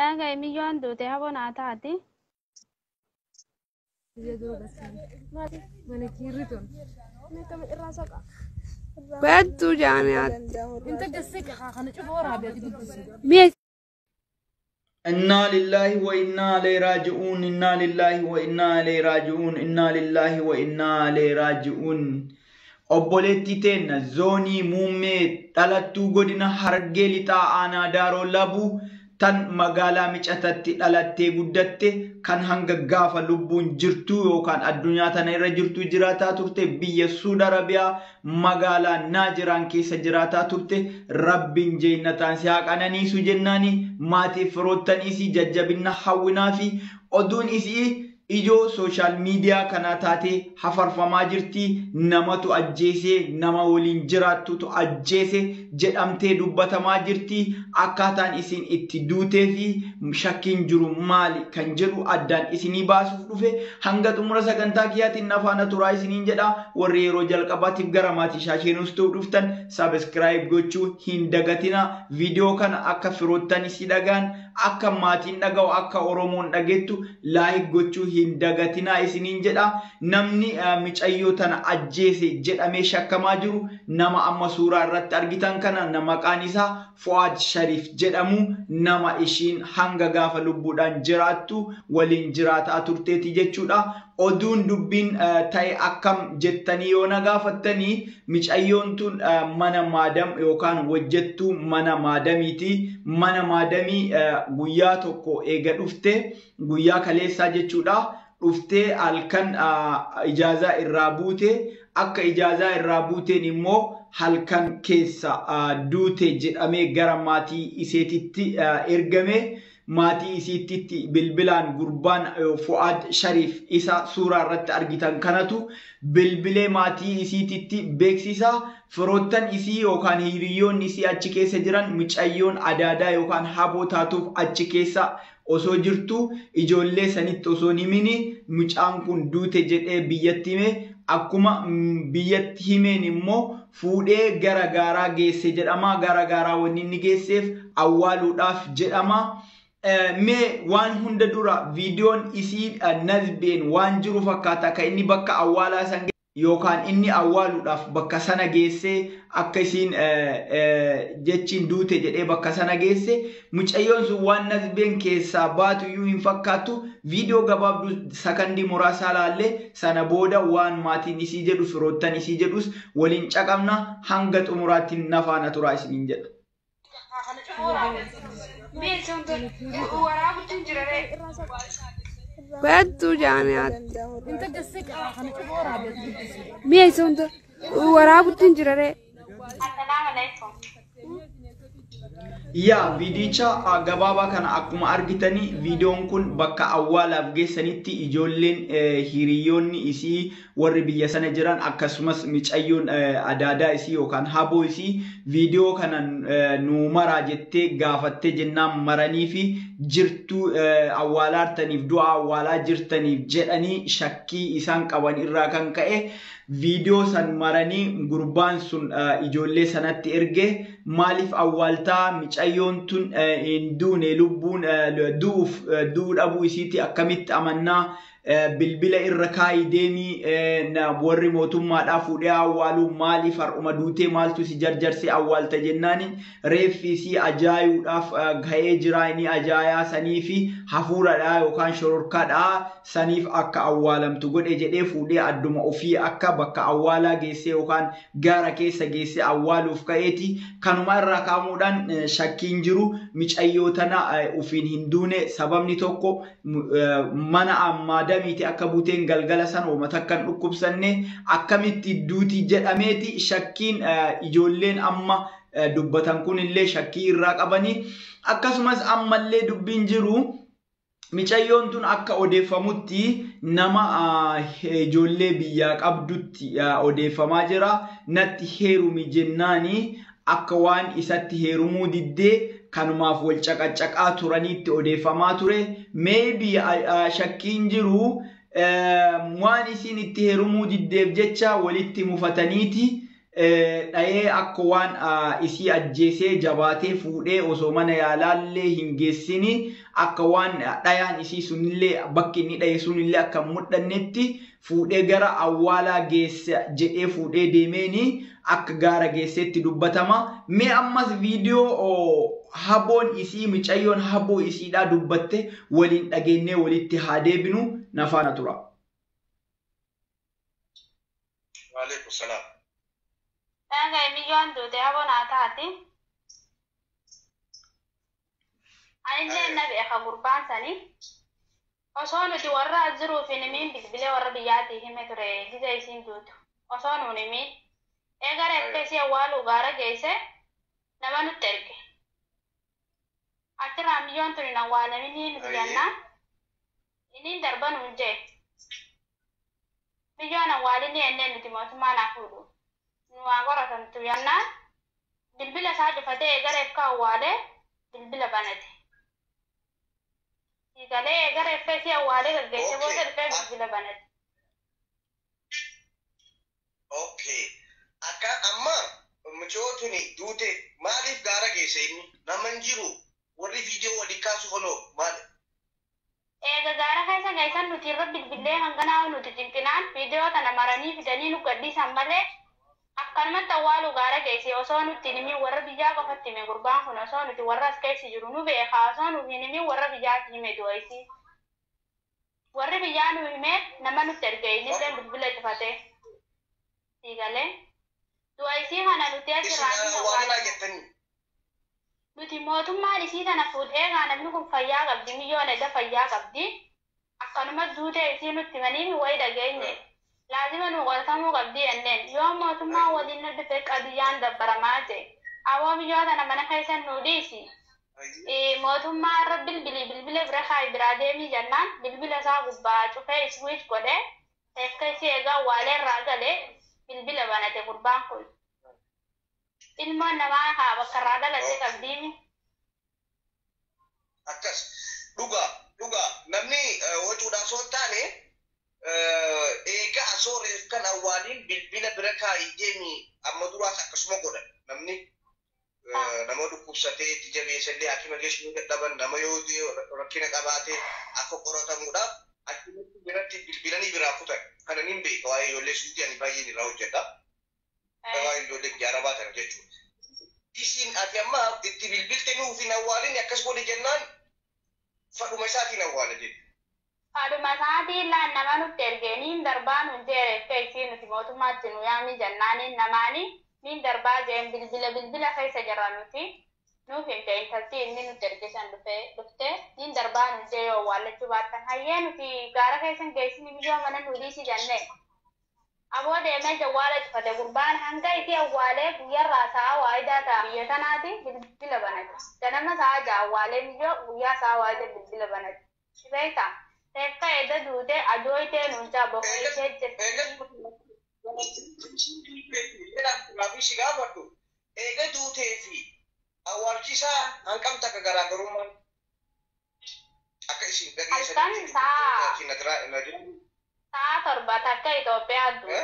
Dhaga'i miyyoon duute haboo naa taati. Badduu jaamiyaatti. Mi'a Innaa lillaahi wa innaa ilayhi raaji'uun. Innaa lillaahi wa innaa ilayhi raaji'uun. Innaa lillaahi wa innaa ilayhi raaji'uun. Obboleettii teenna zoonii muummee dhalattuu godina Harargee Lixaa Aanaa Daaroo Labuu tan magaalaa Micatatti dhalattee guddatte kan hanga gaafa lubbuun jirtu yookaan addunyaa tana irra jirtu jiraataa turte biyya Suud Arabiyaa magaalaa Naajiraan keessa jiraataa turte rabbiin jeennataan si haa qananiisu jennaani maatii firoottan isii jajjabinna hawwinaa fi oduun isii ijoo sooshaal miidiyaa kanaa taatee hafarfamaa jirti. Namatu ajjeese, nama waliin jiraattutu ajjeese jedhamtee dubbatamaa jirti. Akkaataan isin itti duutee fi shakkiin jiru maali kan jedhu addaan isinii baasuuf dhufe hanga xumura sagantaa kiyyaatiin na faana turaa isiniin jedha. Warri yeroo jalqabaatiif gara maatii shaasheenus ta'u dhuftan sabiskiraayib gochuu hin dagatina. Viidiyoo kana akka firoottan isii dhagaan, akka maatiin dhaga'u, akka Oromoon dhageettu laayik gochuu hin dagatinaa isiniin jedha. Namni micayyoo tana ajjeese jedhamee shakkamaa jiru nama amma suuraa irratti argitan kana nama maqaan isaa Fu'aad Shariif jedhamu nama ishiin hanga gaafa lubbuudhaan jiraattu waliin jiraataa turteeti jechuudha. Oduun dubbiin ta'e akkam jettanii yoo na gaafattanii micayyoon tun mana maadam yookaan hojjettuu mana maadamiiti. Mana maadamii guyyaa tokko eega dhufte guyyaa kaleessaa jechuudha. Dhuftee halkan ijaazaa irraa buute akka ijaazaa irraa buuteen immoo halkan keessa duute jedhamee gara maatii iseetitti ergame. Maatii isiitti bilbilaan gurbaan Fu'aad Shariif isa suuraa irratti argitan kanatu bilbilee maatii isiititti beeksisa. Firoottan isii yookaan hiriyoonni isii achi keessa jiran mucayyoon adaadaa yookaan haboo taatuuf achi keessa osoo jirtu ijoollee sanitti osoo hin himini mucaan kun duute jedhee biyyatti hime. Akkuma biyyatti himeen immoo fuudhee gara gaaraa geesse jedhama. Gara gaaraa wanni inni geesseef awwaaluudhaaf jedhama. Mee waan hunda dura viidiyoon isii nazbeen waan jiru fakkaata kan inni bakka awwaalaa san yookaan inni awwaaluudhaaf bakka sana geesse akka isiin jechiin duute jedhee bakka sana geesse mucayyoon sun waan nazbeen keessaa baatu iyyuu hin fakkaattu. Viidiyoo gabaabduu sakandii muraasaa laallee sana booda waan maatiin isii jedhu firoottan isii jedhus waliin caqabna hanga xumuraatti na faana turaa isiniin jedha. Badduu jaamiyaatti. Mi'a isa hunda waraabutti hin jira ree. Assalaamu alaikum. Yaa viidicha gabaabaa kana akkuma argitanii viidiyoon kun bakka awwaalaaf geessanitti ijoolleen hiriyoonni isii warri biyya sana jiran akkasumas micayyoon adaadaa isii yookaan haboo isii viidiyoo kana nuu maraa jettee gaafattee jennaan maranii fi jirtuu awwaalaartaniif du'a awwaalaa jirtaniif jedhanii shakkii isaan qaban irraa kan ka'e viidiyoo san maranii gurbaan sun ijoollee sanatti erge maaliif awwaaltaa micayyoon tun hin duune lubbuun du'uuf du'uu dhabuu isiitti akkamitti amannaa bilbila irra kaayi deemii warri mootummaadhaa fuudhee awwaaluu maaliif har'uma duutee maaltu si jarjarsee awwaalta jennaani reeffi isii ajaayuudhaaf ga'ee jira inni ajaayaa sanii fi hafuuradhaa yookaan shororkaadhaa saniif akka awwaalamtu godhe jedhee fuudhee adduma ofii akka bakka awwaalaa geessee yookaan gaara keessa geessee awwaaluuf ka'eeti. Kanuma irraa ka'amuudhaan shakkiin jiru micayyoo tana ofiin hin duune sababni tokko mana ammaadamiiti akka buuteen galgala sana uummata akka hin dhukkubsanne akkamitti duuti jedhameeti shakkiin ijoolleen amma dubbatan kun illee shakkii irraa qabanii akkasumas ammallee dubbiin jiru micayyoon tun akka odeeffamutti nama ijoollee biyyaa qabdutti odeeffamaa jira. Natti heerumi jennaani akka waan isatti heerumuu diddee kanumaaf wal caqacaqaa turaniitti odeeffamaa ture. Maybe shakkiin jiru waan isiin itti heerumuu diddeef jecha walitti mufataniiti. Dha'ee akka waan isii ajjeesee jabaatee fuudhee osoo mana yaalaallee hin geessini akka waan dhayaan isii sunillee bakki inni dhaye sunillee akka hin mul'annetti fuudhee gara awwaalaa geessa jedhee fuudhee deemeeni akka gaara geessetti dubbatama. Mee ammas viidiyoo haboon isii micayyoon haboo isiidhaa dubbatte waliin dhageenyee walitti haa deebinu nafaana tura. Waalaikum salaam. Dhagaye miyyoon duute haboo naa taati. Anillee na beeka gurbaan sanii. Osoo nuti warra as jiruuf hin himiin bilbilee warra biyyaatii hime ture gisa isiin duutu. Osoo nuun himiin. Eega reeffa isii awwaaluu gaara geesse nama nutti erge. Achirraa miyyoon tun hin awwaalaminii nuti jennaan. Inni darba nuun jee. Miyyoon awwaalinii enneen nuti mootummaa naa fuudhu. Nu waa qoratamtu jennaan bilbila isaa cufatee eega reeffa awwaalee bilbila banate. Galee eega reeffa isii awwaalee gaggeesse booda dhufee bilbila banate. Okay. Akka amma mucootuni duute maaliif gaara geesse inni? Nama hin jiru. Warri viidiyoo walii kaasu honoo maali? Eega gaara keessa geessan nuti irra bilbilee hanganaa nuti cinqinaan viidiyoo tana maranii fidanii nu gadhiisan malee akkanumatti awwaaluu gaara geesse osoo nutti hin himin warra biyyaa qofatti hime gurbaan kun osoo nuti warra as keessa jiru nu beekaa osoo nu hin himin warra biyyaatti hime du'a isii. Warri biyyaa nu himee nama nutti erge innillee bilbila cufatee. Siigalee du'a isii kana nuti Isin asirraa awwaalinaa jettanii. Nuti mootummaan isii tana fuudhee gaa namni kun fayyaa qabdi miyyoon edda fayyaa qabdi akkanuma duutee isii nutti himanii wayi dhageenye laazima nu qoratamuu qabdi jenneen yoo mootummaan waliin nu dhufe qadiyyaan dabbaramaa jee awoo miyyoo tana mana keessan nu dhiisi mootummaa irra bilbilii bilbila bira kaayi biraa deemii jennaan bilbila isaa gubbaa cufee iswiich godhee reeffa isii egaa awwaalee irraa galee bilbila banate gurbaan kun. Ilmoon namaa haa bakka irraa dhalate qabdiimi. Akkas dhugaa dhugaa namni wacuudhaan osoo hin taane eega asoo reefkan awwaaliin bilbila bira kaayii deemi amma duraas akkasuma godhan namni nama dhukkubsatee itti jabeessallee hakima geessuu dadhaban nama yoo rakkina qabaate akka qoratamuudhaaf achumatti biratti bilbilanii biraa kutan kana nin beeka waa'ee ijoollee suutii ani baay'een irraa hojjedha waa'ee ijoollee biyya arabaa tana jechuudha. Isin ati amma itti bilbilte nuuf hin awwaalin akkas godhe jennaan fadhuma isaatiin awwaala jechuudha. Fadhuma isaatiin laan nama nutti ergee niin darbaa nuun jee reeffa isii nuti mootummaatti nu yaami jennaaniin namaanii niin darbaa jeen bilbila bilbila keessa jira nuti nuuf himte intalti inni nutti ergisan dhuftee niin darbaa nuun jee yoo awwaallachuu baattan hayyee nuti gaara keessan geessini miyyoo mana nu dhiisi jennee. Aboo deemee jawwaala cufate gurbaan hanga isii awwaalee guyyarraa sa'a waayidaa ta'a biyya tanaati bilbila banate. Ganama sa'a ja'a awwaalee miyyoo guyyaa sa'a waayida bilbila banate. Beektaa? Reeffa edda duute adooytee nuun jaa boqoytee jirti. Eega si gaafadhu eega duutee fi awwaalchisaa hanqam takka garaagarummaan akka isin Halkan sa'a 7 takka Itoophiyaa duute.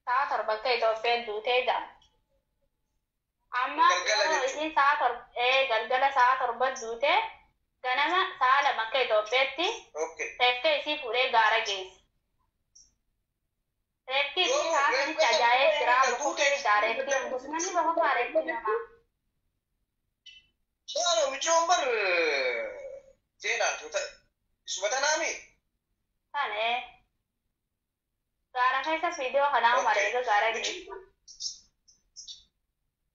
Sa'a 7 akka Itoophiyaa duutee jira. Amma isiin sa'a 7 galgala sa'a 7 duute ganama sa'a 2 akka Itoophiyaatti reeffa isii fuudhee gaara geesse. Reeffi isii sa'a sanitti ajaa'ee jira boqotee jira reeffi manni boqotaa reeffi namaa. Shaalo michoon bar seenaa isuma tanaami. Tane gaara keessa viidiyoo kanaa mareega gaara geesse.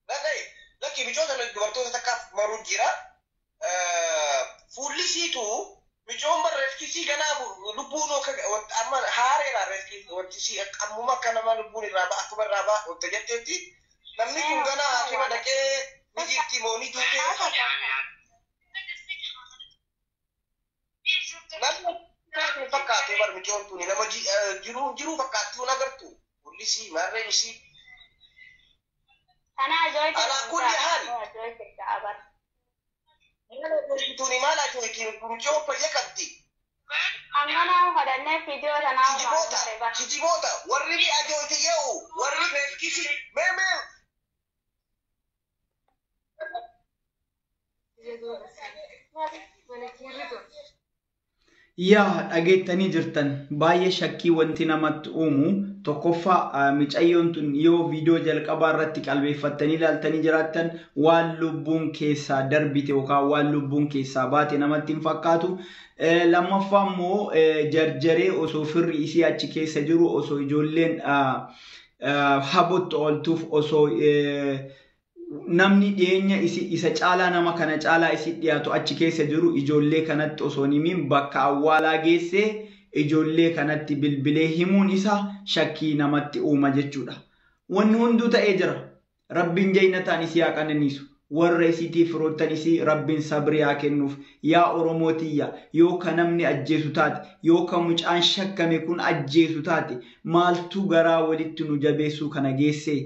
Dhagaye lakki michoota dubartoota takkaaf maruu jira. Fuulli isiitu michoon bar reefki isii ganaa lubbuun amma haareera reefki wanti isii ammuma akka nama lubbuun irraa ba'a akkuma irraa ba'a wanta jetteetti namni kun ganaa hakima dhaqee ni jirti moo ni duutee namni fakkaatee bar michoon tuni nama jiruu fakkaattii hun agartu fuulli isii marreen isii. Kana ajooyte. Alaa kulli haal. Tuni maal ajooyti michoon fayya qabdi. Amma naa kadhannee viidiyoo tanaa Kijiboota, kijiboota, warri ni ajooti ye'u, warri reefkisi, mee mee. Yaa, dhageettanii jirtan, baay'ee shakkii wanti namatti uumu tokkoffaa, micayyoon tun yoo viidiyoo jalqabaa irratti qalbeeffattanii ilaaltanii jiraattan, waan lubbuun keessaa darbite yookaan waan lubbuun keessaa baate namatti hin fakkaatu. Lammaffaa immoo jarjaree osoo firri isii achi keessa jiru, osoo ijoolleen habotti ooltuuf, osoo namni dhiyeenya isa caalaa nama kana caalaa isi dhiyaatu achi keessa jiru, ijoollee kanatti osoo hin himin bakka awwaalaa geessee ijoollee kanatti bilbilee himuun isaa shakkii namatti uuma jechuudha. Wanni hunduu ta'ee jira. Rabbiin jaynataan isii haa qananiisu. Warra isiitiif firoottan isii Rabbiin sabrii haa kennuuf. Yaa Oromoo tiyya, yoo ka namni ajjeesu taate, yoo ka mucaan shakkame kun ajjeesu taate, maaltu garaa walitti nu jabeessuu kana geesse?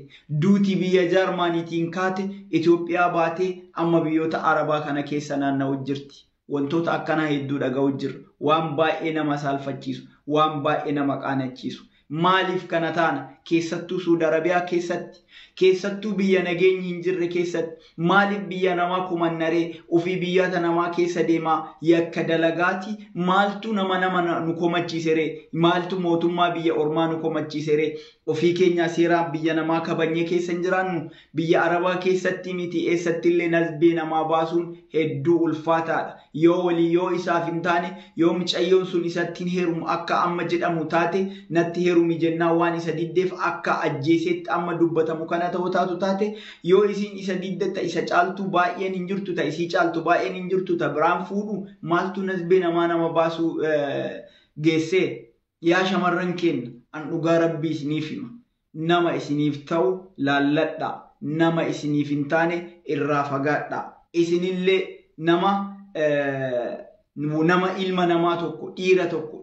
Duuti biyya Jaarmaaniitiin kaate Itoophiyaa baatee amma biyyoota Arabaa kana keessa naanna'u jirti. Wantoota akkanaa hedduu dhaga'u jirra. Waan baay'ee nama saalfachiisu, waan baay'ee nama qaanachiisu. Maaliif kana taana? Keessattuu Suudi Arabiyaa keessatti, keessattuu biyya nageenyi hin jirre keessatti, maaliif biyya namaa komannaree? Ofii biyyoota namaa keessa deemaa yakka dalagaati, maaltu nama nu komachiiseree? Maaltu mootummaa biyya ormaa nu komachiiseree? Ofii keenya seeraa biyya namaa kabanyee keessa hin jiraannu. Biyya Arabaa keessatti miti, eessatti illee nasbee namaa baasuun hedduu ulfaataadha. Yoo walii yoo isaaf hin taane, yoo mucayyoon sun isatti hin heerumu akka amma jedhamu taate, natti heerumi jennaan waan isa diddeef akka ajjeesetti amma dubbatamu kana ta'uu taatu taate, yoo isin isa didde, ta isa caaltu baay'een hin jirtu, ta isii caaltu baay'een hin jirtu, ta biraan fuudhu. Maaltu nasbee namaa nama baasuu geessee? Yaa shamarran keenya, an dhugaa Rabbii isiniif hima. Nama isiniif ta'u laalladha. Nama isiniif hin taane irraa fagaadha. Isinillee nama ilma namaa tokko,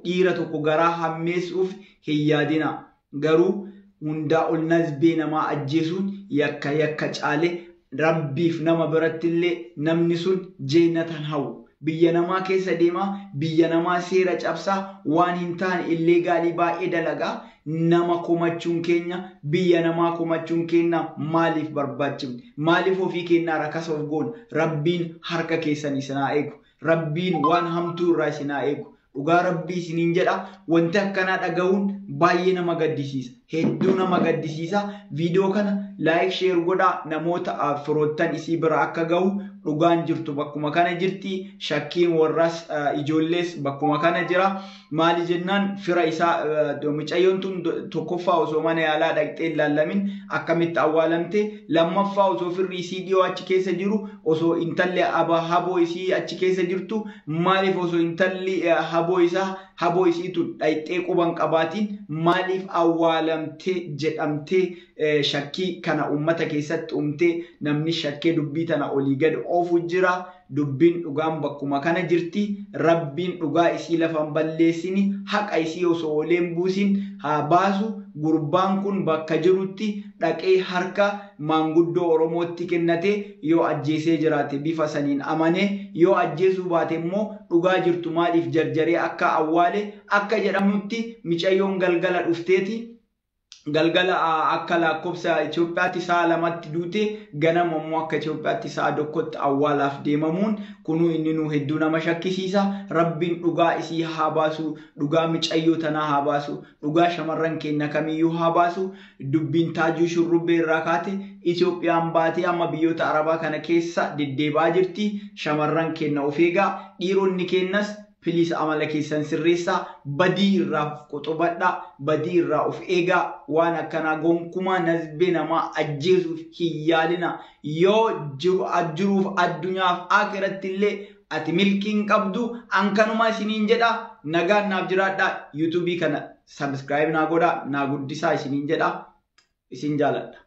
dhiira tokko garaa hammeessuuf hin yaadina. Garuu hundaa ol nasbee namaa ajjeesuun yakka caale, Rabbiif nama birattillee namni sun jeenatan hawwu. Biyya namaa keessa deemaa, biyya namaa seera cabsaa, waan hin taane illee gaalii baay'ee dalagaa, nama komachuun keenya, biyya namaa komachuun keenya maaliif barbaachifne? Maaliif ofii keenyaa rakasa of goona? Rabbiin harka keessan isin haa eegu. Rabbiin waan hamtuu irraa isin haa eegu. Dhugaa Rabbii isiniin jedha, wanti akkanaa dhaga'uun baay'ee nama gaddisiisa. Hedduu nama gaddisiisa. Viidiyoo kana like, share godhaa, namoota firoottan isii bira akka gahu. Dhugaan jirtu bakkuma kana jirti. Shakkiin warras ijoollees bakkuma kana jira. Maali jennaan, fira isaa, mucayyoon tun tokkoffaa osoo mana yaalaa dhaqxee hin laallamin akkamitti awwaalamte? Lammaffaa, osoo firri isii dhiyoo achi keessa jiru, osoo intalli haboo isii achi keessa jirtu, maaliif osoo intalli haboo isaa, haboo isiitu dhaqxee quban qabaatiin maaliif awwaalamte jedhamtee shakkii kana uummata keessatti uumtee, namni shakkee dubbii tana olii gad oofu jira. Dubbiin dhugaan bakkuma kana jirti. Rabbiin dhugaa isii lafan balleessini, haqa isii osoo oleen buusin haa baasu. Gurbaan kun bakka jirutti dhaqee harka maanguddoo Oromootti kennate, yoo ajjeesee jiraate bifa saniin amane, yoo ajjeesuu baate immoo dhugaa jirtu maaliif jarjaree akka awwaale? Akka jedhamutti micayyoon galgala dhufteeti. Galgala akka lakkoofsa Itoophiyaatti sa'a 2tti duute, ganama immoo akka Itoophiyaatti sa'a 1tti awwaalaaf deemamuun kunuu inni nu hedduu nama shakkisiisa. Rabbiin dhugaa isii haa baasu, dhugaa micayyoo tanaa haa baasu, dhugaa shamarran keenya kamiyyuu haa baasu. Dubbiin Taajuu Shurrubbee irraa kaate Itoophiyaan baatee amma biyyoota Arabaa kana keessa deddeebi'aa jirti. Shamarran keenya of eegaa, dhiironni keenyas please amala keessan sirreessaa, badii irraa qoxobadhaa, badii irraa of eegaa. Waan akkanaa gonkumaa nasbee namaa ajjeesuuf hin yaalina. Yoo jiru jiruuf addunyaaf akiratti illee ati milkiin qabdu. An kanuma isiniin jedha, nagaan naaf jiraadhaa. Yuutuubii kana subscribe naa godhaa, naa guddisaa isiniin jedha. Isin jaaladha.